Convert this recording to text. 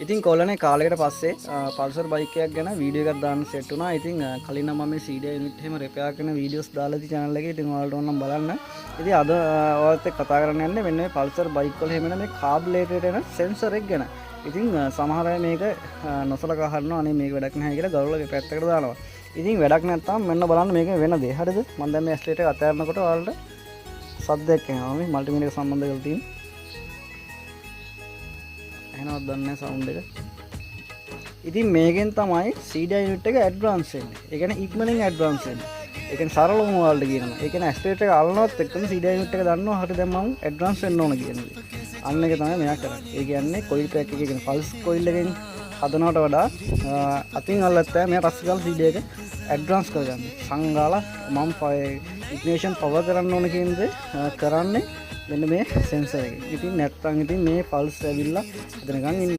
ඉතින් කොල්ලනේ, කාලයකට පස්සේ පල්සර් බයික් එකක් ගැන වීඩියෝ එකක් දාන්න සෙට් වුණා. ඉතින් කලින් නම් මම මේ CD unit එහෙම රිපෙයාර් කරන වීඩියෝස් දාලා තිය channel එකේ. ඉතින් ඔයාලට ඕන නම් බලන්න. ඉතින් අද ඔයාලත් එක්ක කතා කරන්න යන්නේ මෙන්න මේ පල්සර් බයික් වල එහෙම එන මේ කාබ්ලේටරේට එන සෙන්සර් එක ගැන. ඉතින් සමහර අය මේක නොසලකා හරිනවා. අනේ මේක වැඩක් නැහැ කියලා ගලවලා මේ පැත්තකට දානවා. ඉතින් වැඩක් නැත්තම් මෙන්න බලන්න මේක වෙන දේ. හරිද? මම දැන් මේ ඇක්සලරේටර් එක අතහැරනකොට ඔයාලට සද්දයක් එනවා. මේ මල්ටිමීඩියා එක සම්බන්ධ කරලා තියෙන. ඇහෙනවද දන්නේ නැහැ සවුන්ඩ් එක. ඉතින් මේකෙන් තමයි CD unit එක ඇඩ්වාන්ස් වෙන්නේ. ඒ කියන්නේ ඉක්මනින් ඇඩ්වාන්ස් වෙන්නේ. ඒ කියන්නේ සරලවම ඔයාලට කියනවා. ඒ කියන්නේ ඇක්සලරේටර් එක අල්ලනවත් එක්කම CD unit එක දන්නවා හරි දැන් මම ඇඩ්වාන්ස් වෙන්න ඕන කියන දේ. අන්න ඒක තමයි මෙයා කරන්නේ. ඒ කියන්නේ කොයිල් පැක් එකේ කියන්නේ පල්ස් කොයිල් එකෙන් හදනවට වඩා අතින් අල්ලත්තා මෙයා ටස් ගාලා CD එක ඇඩ්වාන්ස් කරගන්න. සංගාලා මම ඉග්නිෂන් පවර් කරන්න ඕන කියන දේ කරන්නේ මෙන්න මේ සෙන්සර් එකෙන්. ඉතින් නැත්තම් ඉතින් මේ පල්ස් ඇවිල්ලා එතනකන් ඉන්න.